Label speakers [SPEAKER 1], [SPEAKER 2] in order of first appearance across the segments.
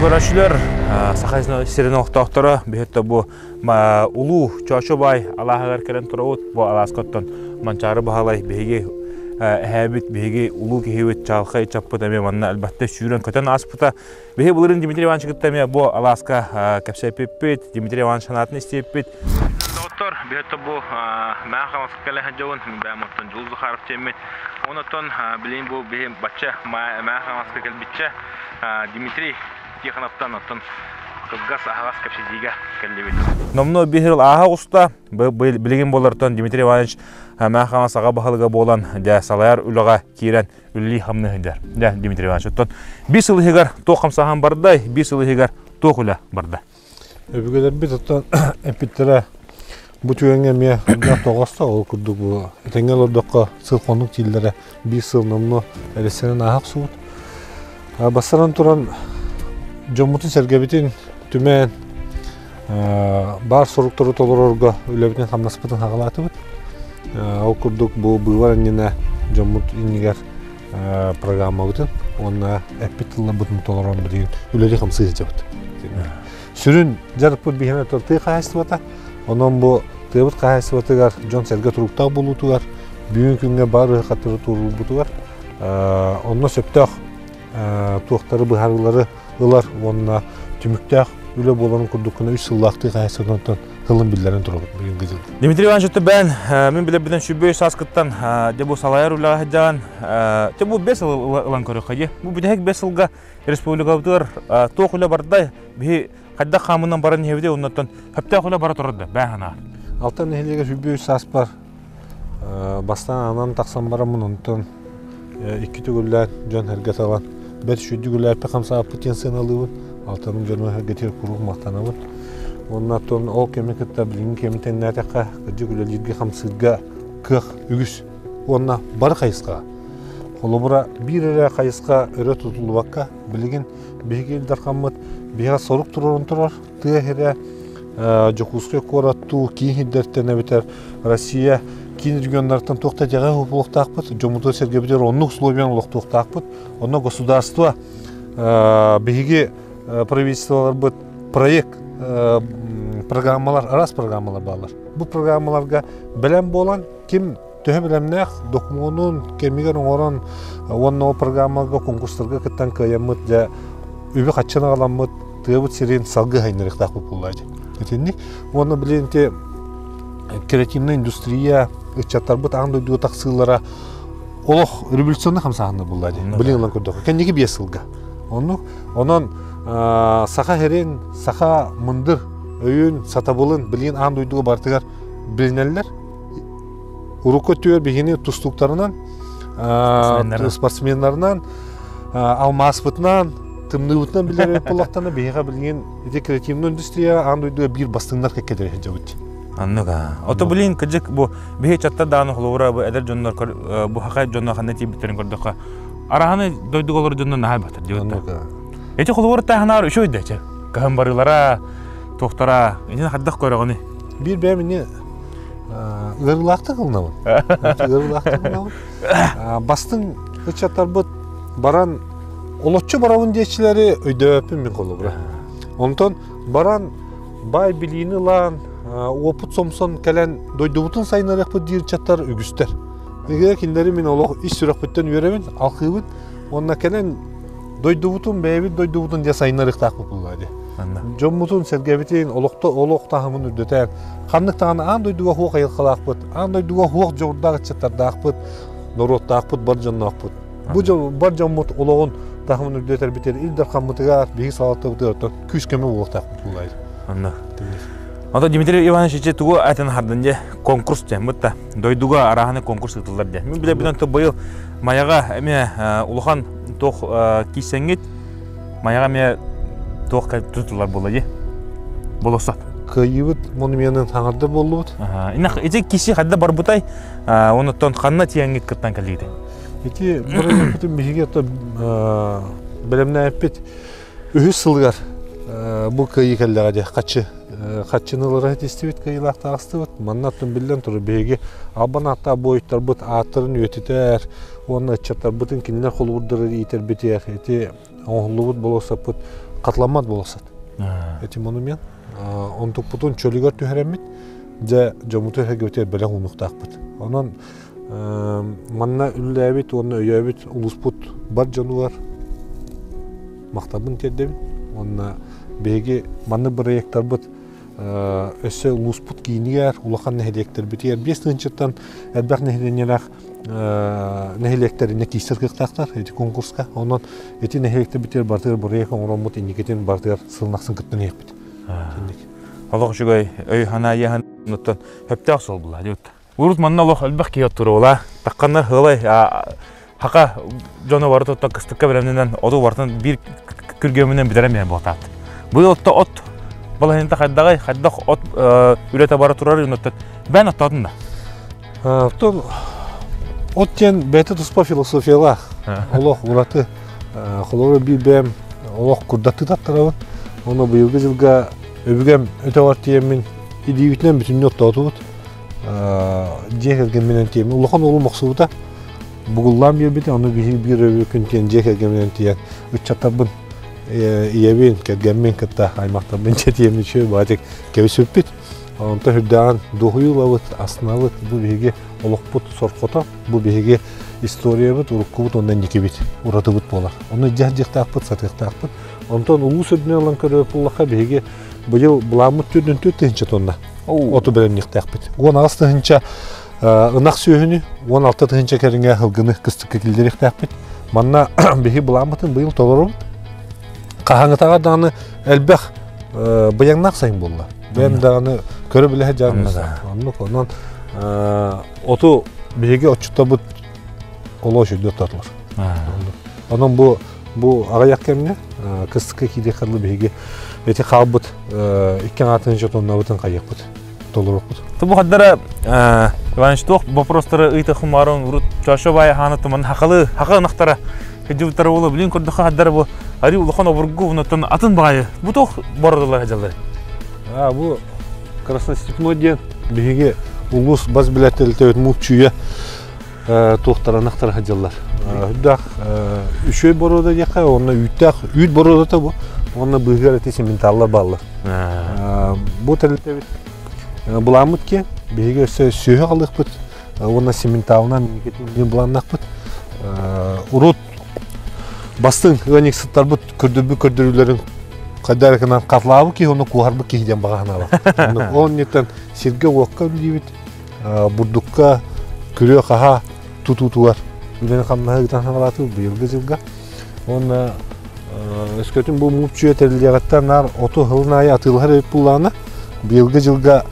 [SPEAKER 1] Күндү көрөөччүлэр, Саха сирин олохтоохторо, биһиттэ бу улуу Чоочо баай алааһыгар кэлэн турабыт. Бу алааска оттон Манчаары Баһылай биһиги эһээбит, биһиги улуу киһибит чаҕылхай чаппыт эмиэ манна элбэхтэ сүүрэн-көтөн ааспыта. Биһи былырыын Дмитрий Иванович кытта эмиэ бу алааска кэпсэппиппит, Дмитрий Иванович санаатын истибиппит. Доҕоттор, биһиттэ бу Мэҥэ Хаҥаласка кэлэ сылдьабын. Бэйэм оттон Дьулус Захаров диэммин. Онон билигин бу биһи бачча Мэҥэ Хаҥаласка кэлбиччэ Дмитрий Тихоновтан оттон кылгас аһаҕас кэпсэтиигэ кэллибит. Номнуо биир ааһа оҕуста. Билигин буолартан Дмитрий Иванович Мэҥэ Хаҥалас аҕа баһылыга буолан дьэ салайар үлэҕэ киирэн үлэлии хамныы сылдьар. Дьэ Дмитрий Иванович, оттон биир сыл иһигэр туох хамсааһын бардай, биир сыл иһигэр туох үлэ барда?
[SPEAKER 2] Өбүгэлэрбит оттон эппиттэрэ бу түгэҥҥэ эмиэ элбэх тоҕоосто ол курдук бу этэҥҥэ олордоххо сыл-хонук дииллэрэ биир сыл номнуо эрэссэнэн ааһа охсубут. Бастаран туран дьоммутун-сэргэбитин түмэн баар соруктары толорорго үлэбитин-хамнаспытын хаҕалаатыбыт. Ол курдук бу быыбар иннинэ дьоммут иннигэр программабытын уонна эппит тылларбытын толорон билигин үлэлии-хамсыы сылдьабыт. Сүрүн дьарыкпыт биһиэнэ тыа хаһаайыстыбата. Онон бу тыабыт хаһаайыстыбатыгар дьон-сэргэ туруктаах буолуутугар, бүгүн күҥҥэ баар ыарахаттары туоруулбутугар онно сөптөөх туохтары быһаарыылары ылар уонна түмүктээх үлэ буоларын курдук гына үс сыллаах тыа хаһаайыстыбатыттан тылын биллэрэн турабыт бүгүҥҥү дьыл.
[SPEAKER 1] Дмитрий Иванович бээн мин билэрбинэн сүбүй сааскыттан дьэ бу салайар үлэҕэ сылдьаҕын дьэ бу бэс ылан көрүөххэ дии. Бу бүтэһик бэс сылга республикабытыгар туох үлэ бардай биһи хайдах хаамынан баран иһэбитий оннуттан сөптөөх үлэ бара турар да бээ санаа.
[SPEAKER 2] Алтан нэһилиэгэр сүбүй сааспар Бастаан анан тахсан бараммын онтон икки төгүллээн дьон эргэ талан бэрт үчүгэйдик үлэлээппит хамсаабыппыт диэн сыаналыыбын. Алтаным дьоно эргэтигэр куруук махтанабын. Уонна оттон ол кэми кытта билиҥҥи кэми тэҥнээтэххэ, кырдьык үлэлииргэ-хамсыырга кыах үгүс. Уонна бары хайысхаҕа. Холобура, биир эрэ хайысха өрө тутуллубакка, билигин биһиги Ил Дархаммыт биһиэхэ сорук туруоран турар. Тыа сирэ Дьокуускай куораттуу киин сирдэртэн эбэтэр Россия киин регионнарыттан туох да итэҕэһи буолуохтаахпыт, дьоммутугар-сэргэбитигэр оннук условияны олохтуохтаахпыт. Онно государство биһиги правительстволарбыт проект программалар, араас программалар бааллар. Бу программаларга бэлэм буолан ким төһө бэлэмнээх докумуонун кэмигэр оҥорон уонна ол программаларга конкурстарга кыттан кыайаммыт дьэ үбү-харчыны аҕаламмыт тыабыт сирин салгыы хайыннарыахтаахпыт буоллаа дии. Итинник. Уонна билигин ити креативная индустрия ыччаттарбыт аан дойдуга тахсыылара олох революционный хамсааһыннар буоллаа дии. Билигин ылан көрдөххө. Кэнники биэс сылга. Оннук. Онон саха сирин, саха мындыр өйүн, сатабылын билигин аан дойдуга барытыгар билинэллэр. Урукку өттүгэр биһини тустууктарынан, спортсменнарынан, алмааспытынан, тымныыбытынан билэр буоллахтана биһиэхэ билигин ити креативная индустрия аан дойдуга биир бастыҥнар кэккэлэри сылдьабыт.
[SPEAKER 1] Оннук аа. Ото билин кыдьык бу биһи чатта дааны холобура бу эдэр дьоннор бу хахай дьонно ханна тиийбиттерин көрдөххө араһаны дойдуга олорор дьоннор наһаа батар диэбит. Эти холобура таһынаар үчүгэй да чэ. Кыһын барыылара, туохтара, итини хайдах көрөҕүнүй?
[SPEAKER 2] Биир бэйэм ини ыарыылаахтык ылынабын. Ыарыылаахтык ылынабын. Бастыҥ ыччаттарбыт баран олоччу барабын диэччилэри өйдөөбөппүн мин холобура. Онтон баран баай билиини ылан, уопут сомсон кэлэн дойдубутун сайыннарыахпыт диир ыччаттар үгүстэр. Ыга кинилэри мин олох ис сүрэхпиттэн үөрэбин, алхыыбын. Уонна кэлэн дойдубутун, бэйэбит дойдубутун дьэ сайыннарыахтаахпыт буоллаа дии. Дьоммутун, сэргэбитин, олохто олох таһымын үрдэтэн, ханнык даҕаны аан дойдуга хуох айылҕалаахпыт, аан дойдуга хуох дьоҕурдаах ыччаттардаахпыт, норуоттаахпыт, бар дьонноохпут. Бу бар дьоммут олоҕун таһымын үрдэтэрбитигэр Ил Дархаммытыгар, биһиги салалтабытыгар күүс-көмө буолуохтаахпыт буоллаа
[SPEAKER 1] Онно. Ото Дмитрий Иванович ичи тугу айтан хардын дьэ конкурс дьэ мытта дойдуга араһаны конкурс ыытыллар дьэ. Мин билэбинэн то быйыл Майаҕа эмиэ улахан туох киирсэҥҥит Майаҕа эмиэ туох тутуллар буолла дии болуоссат.
[SPEAKER 2] Кыайыыбыт монуменын хаҥардар буоллубут.
[SPEAKER 1] Ити киси хадда барбытай, онуттан ханна тиэҥҥит кыттан кэллигит?
[SPEAKER 2] Ити бырайыакпытын биһиги бэлэмнээппит үһүс сылыгар бу кыайыы кэллэҕэ дии хаччы хаччыны ылара истибит кыайыылаах таҕыстыбыт. Манна оттон биллэн турар биһиги албан ааттаах буойуттарбыт ааттарын үйэтитэр уонна ыччаттарбытын кинилэр холобурдары иитэрбитигэр ити оҥоһуллубут болуоссаппыт хатыламмат буолсат. Эти монумент. Онтукпутун чөлүгэр түһэрэммит, дьэ дьоммутугар эргибитигэр бэлэх уунуохтаахпыт. Онон манна үлэлээбит уонна өйөөбүт улууспут бар дьонугар махталбын тиэрдэбин. Уонна биһиги маннык бырайыактарбыт өссө улууспут киинигэр, улахан нэһилиэктэрбитигэр 5 тыһыынчаттан элбэх нэһилиэнньэлээх нэһилиэктэринэ киирсэр кыахтаахтар ити конкурска. Онон ити нэһилиэктэрбитигэр барытыгар бырайыак оҥороммут инникитин барытыгар сылын ахсын кыттан иһиэхпит.
[SPEAKER 1] Олох үчүгэй өй-санаа иэһэн оттон сөптөөх суол буолла диэбит. Урут манна олох элбэх киһи оттуруола. Тахханна хылай хака дьоно бары тоттон кыстыкка бэлэмнэнэн оту бартан биир күргүөмүнэн бүтэрэн биһэн буолтаат. Быйыл отто от балаһыйынта хайдаҕай хайдах от үлэтэ бара турар оттон бээн оттоотун да.
[SPEAKER 2] Оттон от диэн бэйэтэ туспа философиялаах. Олох ураты. Холобура биир бэйэм олох курдаттыы таттарабын. Ону быйылгы дьылга өбүгэм өтөҕөр тиийэммин илиибитинэн бүтүннүү оттоотубут. Дьиэ кэргэмминэн тиийэммин улахан уолум охсубута. Бугуллаан биэрбитэ, ону биһиги биир өбүгэ күн тиийэн дьиэ кэргэмминэн тиийэн ыччаттарбын ийэбин, кэргэммин кытта аймахтарбын дьэ тиийэммин үчүгэй баҕатык кэбиспиппит. Онто үрдээҕин дуоһуйуу ылабыт, астынабыт. Бу биһиги олохпут сорҕото, бу биһиги историябыт, уруккубут уонна инникибит, уратыбыт буолар. Ону дьаһдьыахтаахпыт, сатыахтаахпыт. Онтон улуус үрдүнэн ылан көрөр буоллахха, биһиги быйыл былааммыт төрдүн 4 тыһыынча тонна оту бэлэмниэхтээхпит. 18 тыһыынча ынах сүөһүнү, 16 тыһыынча кэриҥэ сылгыны кыстыкка киллэриэхтээхпит. Манна биһиги былааммытын быйыл толоробут. Хаһааҥҥытааҕар даҕаны элбэх быйаҥнаах сайын буолла. Бэйэм даҕаны көрө билэ сылдьабын. Оннук онон оту биһиги отчуттарбыт олоо үчүгэй оттоотулар. Онон бу бу аҕыйах кэмҥэ кыстыкка киириэх дылы биһиги эти хаалбыт икки аҥаатын тоннабытын хайыахпыт толоруохпут.
[SPEAKER 1] Бу хаддара Иванович туох вопростары ыйытыахпын баарын урут Чоочо баай хаана туман хахалы хаха ынахтара кыдьыбыттара буолуо билин көрдөххө хаддара бу ари улахан обургу онтон атын баайы бу туох бородулар дьаллар
[SPEAKER 2] А бу Красностепной диэн биһиги улуус бас билэр тэрилтэбит мууччуйа туохтара ынахтара сылдьаллар. Үрдээх үчүгэй боруода диэххэ уонна үүттээх үүт боруодата бу уонна быыһыгар ити сементаллар бааллар. Бу тэрилтэбит былааммыт киэҥ. Биһиги өссө сүөһү аҕалыахпыт уонна сементалынан былааннаахпыт. Урут бастыҥ ыанньыксыттарбыт көрдөрбүт көрдөрүүлэрин хайдах эрэ гынан хатылаабыт киһи ону куоһарбыт киһи диэн баҕа санаалаах. Ол инниттэн сиргэ-уокка үлэлиибит, бурдукка күрүө-хаһаа тутуутугар үлэни-хамнаһы ыытан саҕалаатыбыт быйылгы дьылга. Уонна өскөтүн бу мууччуйа тэриллиэҕиттэн наар оту сылын аайы атыылаһар эбит буоллаҕына, быйылгы дьылга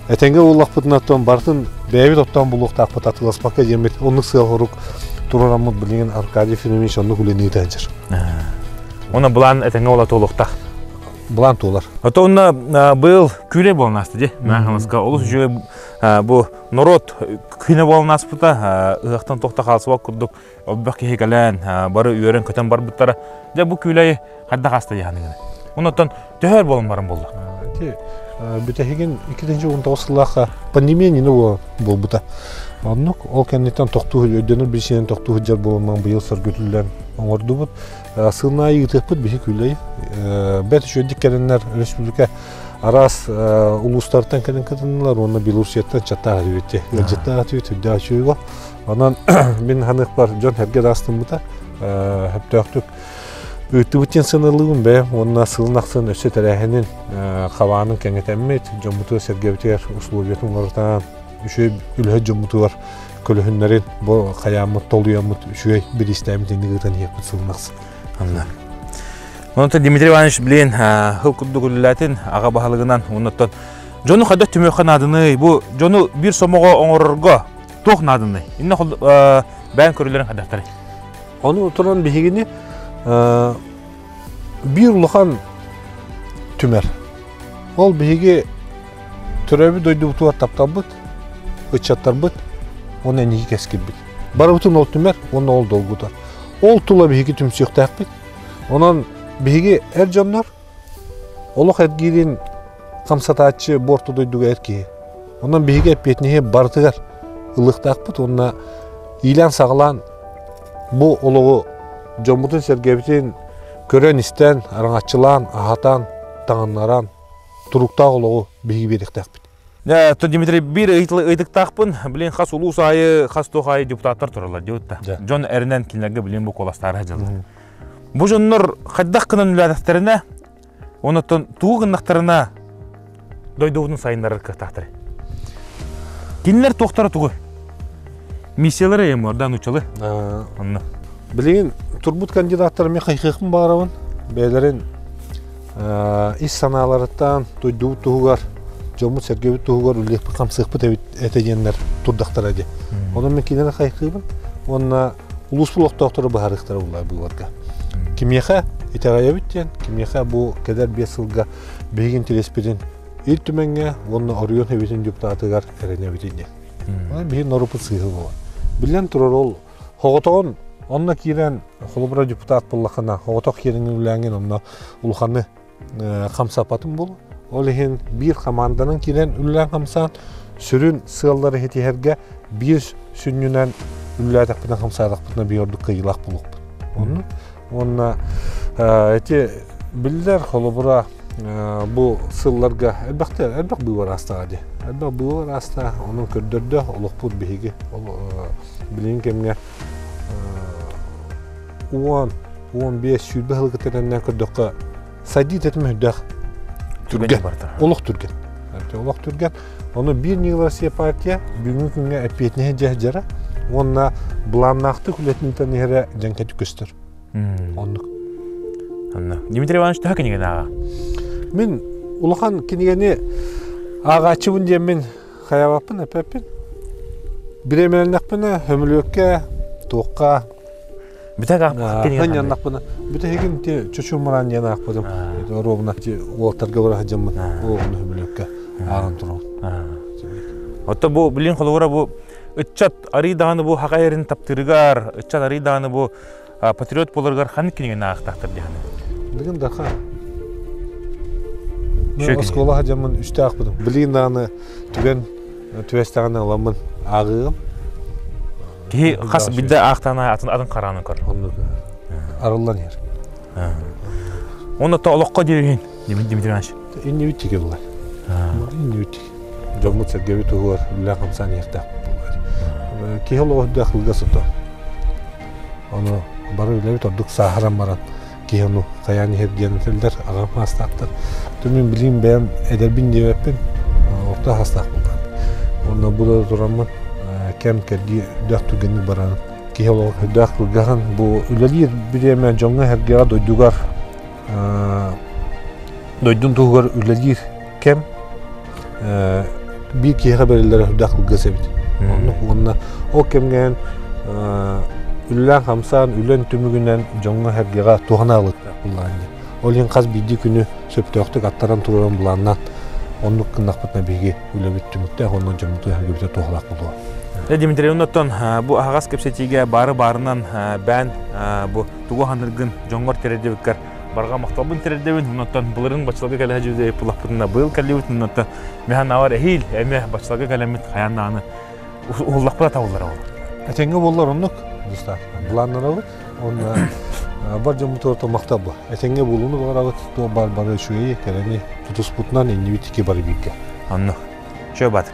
[SPEAKER 2] этэҥҥэ буоллахпытына оттон барытын бэйэбит оттоон булуохтаахпыт атыыласпакка диэммит оннук сыал-сорук туруораммыт билигин Аркадий Ефимович оннук үлэни ыытан дьэр.
[SPEAKER 1] Уонна былаан этэҥҥэ буола туолуохтаах.
[SPEAKER 2] Былаан туолар.
[SPEAKER 1] Ото онно быйыл күүлэй буолан ааста дии. Маҥаска олус үчүгэй бу норуот күнэ буолан ааспыта ыһыахтан тохто хаалсыбат курдук элбэх киһи кэлэн бары үөрэн-көтөн барбыттара. Дьэ бу күүлэй хайдах ааста дии саныыгын? Оннуттан төһөр буолан баран буолла?
[SPEAKER 2] Ити бүтэһигин 2019 сыллаахха пандемия ньине буолбута. Оннук ол кэнниттэн тохтуу өйдөнөр биричиинэн тохтуу сылдьар буоламмын быйыл сөргүтүллэн оҥордубут. Сылын аайы ыытыахпыт биһи күлэй. Бэрт үчүгэйдик кэлэннэр республика араас улуустартан кэлэн кытыннылар уонна Белоруссияттан чаттаах этибит. Ыалдьыттаах этибит, үрдээх үчүгэй. Онон мин ханыахпар дьон сэргэ даастыммыта сөптөөхтүк ыыттыбыт диэн сыаналыыбын бэйэм уонна сылын ахсын өссө тэрээһинин хабаанын кэҥэтэммит дьоммутугар сэргэбитигэр условиятын уларытан үчүгэй үлэһит дьоммутугар көлөһүннэрин бу хайааммыт толуйаммыт үчүгэй бириистээбит инник ыытан иһиэхпит сылын ахсын.
[SPEAKER 1] Анна. Онон Дмитрий Иванович билин хыл курдук үлэлээтин аҕа баһылыгынан оннуттан дьону хайдах түмүөххэ наадыный бу дьону биир сомоҕо оҥорорго туох нааданый инне бэйэн көрүүлэрин хайдахтарый
[SPEAKER 2] Ону туран биһигини биир улахан түмэр. Ол биһиги төрөөбүт дойдубутугар тапталбыт, ыччаттарбыт уонна эниги кэскилбит. Барыбытын ол түмэр уонна ол долгутар. Ол тула биһиги түмсүөхтээхпит. Онон биһиги эр дьоннор Олох эргиирин хамсатааччы бу орто дойдуга эр киһи. Онон биһиги эппиэтинэһи барытыгар ылыахтаахпыт уонна иилээн-саҕалаан бу олоҕу дьоммутун-сэргэбитин, Көрөн-истэн, араҥаччылаан, аһатан, таҥыннаран, туруктаах олоҕу биһиги биэриэхтээхпит.
[SPEAKER 1] То Дмитрий биир ыйытыктаахпын. Билин хас улуус аайы, хас туох аайы депутаттар тураллар диэбит да. Дьон эринэн кинилэргэ билин бу куоластаары сылдьаллар. Бу дьоннор хайдах гынан үлэлээтэхтэринэ, онуттан тугу гыннахтарына дойдубутун сайыннарар кыахтаахтар. Кинилэр туохтара тугу? Миссиялара эморда нучалы. Онно.
[SPEAKER 2] Билигин турбут кандидаттар мен хайхыахпын баҕарабын. Бэйэлэрин ис санааларыттан дойдубут туһугар, дьоммут-сэргэбит туһугар үлэлиэхпит-хамсыахпыт эбит этэ диэннэр турдахтара дии. Онон мен кинилэри хайхыыбын уонна улууспут олохтоохторо быһаарыахтара буолла быыбарга. Кимиэхэ итэҕэйэбит диэн, кимиэхэ бу кэлэр 5 сылга биһиги интэриэспитин Ил Түмэҥҥэ уонна оройуон Сэбиэтин депутатыгар эрэнэбит диэн. Онон биһиги норуоппут сыыһа буолар. Биллэн турар, ол хоҕотоҕун онно киирэн, холобура депутат буоллаххына, хоҕотох киирэн үлэлээҥҥин онно улаханы хамсаппатын буолуо. Ол иһин биир хамаанданан киирэн үлэлээн хамсаан, сүрүн сыаллары ситиһэргэ биир сүнньүнэн үлэлээтэхпинэ хамсаатахпытына биир ордук кыайыылаах буолуохпут. Онно уонна эти биллэр холобура бу сылларга элбэхтэр элбэх быыбар аастаҕа дии. Элбэх быыбар ааста, онон көрдөрдө олохпут биһиги билигин кэмҥэ 10, 15, 20 сылы кытта тэҥнээн көрдөххө сайдыы тэтимэ үрдээх түргэн. Олох түргэн. Олох түргэн. Ону биир Ньыгыл Россия партия бүгүҥҥү күҥҥэ эппиэтинэһи дьэ уонна былааннаахтык үлэтин ыытан иһэрэ дьэҥкэтик көстөр. Оннук.
[SPEAKER 1] Онно. Дмитрий Иванович төһө кинигэни ааҕа?
[SPEAKER 2] Мин улахан кинигэни ааҕааччыбын диэммин хайаабаппын, эппэппин. Бириэмэлэннэхпинэ, хөмүлүөккэ, туохха
[SPEAKER 1] Бүтэ
[SPEAKER 2] Ханньаннахпына бүтэһигин ти чочумаран диэн аахпытым. Оруобуна ти уолтарга бара сылдьаммын оруобуна хөмүлүөккэ ааҕан турабын.
[SPEAKER 1] Отто бу билин холобура бу ыччат арый даҕаны бу хака эрин таптыырыгар, ыччат арый даҕаны бу патриот буоларыгар ханнык кинигэни аахтахтар диэхини?
[SPEAKER 2] Билигин даха. Мен оскуола сылдьаммын үстэ аахпытым. Билигин даҕаны түгэн түбэстэҕинэ ыламмын ааҕыым.
[SPEAKER 1] Киһи хас бидде аахтаана атын атын хараанын көр.
[SPEAKER 2] Оннук арыллан иһэр.
[SPEAKER 1] Онно то олоххо диэбиһин Дмитрий Иванович.
[SPEAKER 2] Иннибит тиги булар. Иннибит тиги. Дьоммут сэргэбит туһугар үлэ хамсаан иһэртээх булар. Киһи олоҕо үрдээх кылгас сото. Ону бары үлэбит ордук сааһыран баран киһи ону хайаан иһэр диэн этэллэр аҕам хаастаахтар. Түмүн билигин бэйэм эдэрбин диэбэппин, орто хаастаах буоллаҕым. Уонна бу да тураммын кэм кэрдии үрдээх түргэнник баран киһи олоҕо үрдээх кылгаһын бу үлэлиир бириэмэ дьоҥҥо-сэргэҕэ дойдугар дойдун туһугар үлэлиир кэм биир киһиэхэ бэриллэрэ үрдээх кылгас эбит. Оннук уонна ол кэмҥэ үлэлээн-хамсаан, үлэн түмүгүнэн дьоҥҥо-сэргэҕэ туһана ылыктаах буллаан дии. Ол иһин хас биирдии күнү сөптөөхтүк аттаран туруоран былааннаан оннук гыннахпытына биһиги үлэбит түмүктээх уонна дьоммутугар-сэргэбитигэр туһалаах буолуо.
[SPEAKER 1] Дмитрий оннуттан бу аһаҕас кэпсэтиигэ баары баарынан бээн бу тугу ханыргын дьоҥҥор тириэрдибиккэр барҕа махталбын тириэрдэбин. Оннуттан былырын баччаларга кэлэ сылдьыбыт буллахпытына быйыл кэллибит. Оннуттан миһан авар эһиил эмиэ баччаларга кэлэммит хайаан даҕаны уһуллахпыта табыллара ол.
[SPEAKER 2] Этэҥҥэ буоллар оннук, дустаах. Былааннанабыт. Уонна бар дьоммутугар махтал бу. Этэҥҥэ буолууну баҕарабыт. Туох баар бары үчүгэйи, кэрэни тутуспутунан иннибит ики бары бииргэ.
[SPEAKER 1] Оннук. Чөө батык.